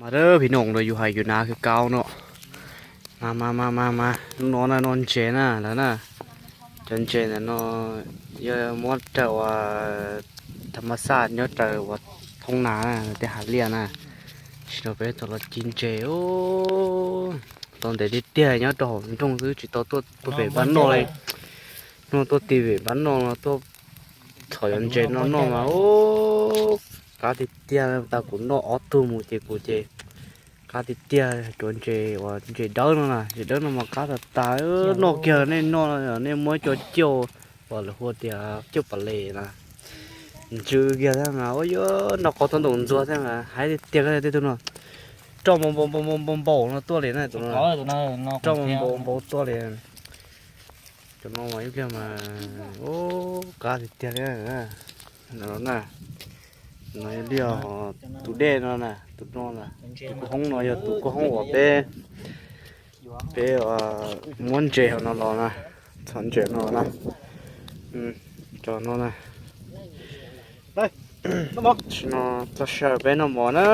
Mas dab phim no los yus hais yus hnav kawg nkaus no. Mas mas mas mas mas, hnub no na noj ntses na lawv na. Cov ntses ntawm no yog muab raws ua tham mas xaj nyob raws ua thoob nas na, tej hav liaj na. Tam sim no peb tau los ci ntses, tau ntev tiag tiag nyob rau hauv nroog xwb tsis tau tuaj pem npab noj li. Hnub no tuaj ti pem npab noj no tuaj txhom cov ntses no noj mas ub, qab tiag tiag. Tau kuv noj ob tug mus ces kuv ces qab tiag tiag. Cov ntses uas ntses dawb no na, ntses dawb no mas qab tas tas. Noj kiag nej noj, nej muab cov cauj uas lawv hu tias cauj pas les na, ntsw kiag thiab mas ua yuav noj qos tau ntaus ntxuag thiab mas hais tiag tiag. Tej tug no roj npau npau npau npau no tuaj li na, roj npau npau tuaj li. Cov no mas ib pliag mas ub, qab tiag tiag li na. No na, no yog liaj, tus dej no na, tus no na, tus kuj hoob no yog tus kuj hoob uas peb, peb muab ntses hauv no los na, txhom ntses no na. Cov no na, tam sim no txog sij hawm peb noj mov na.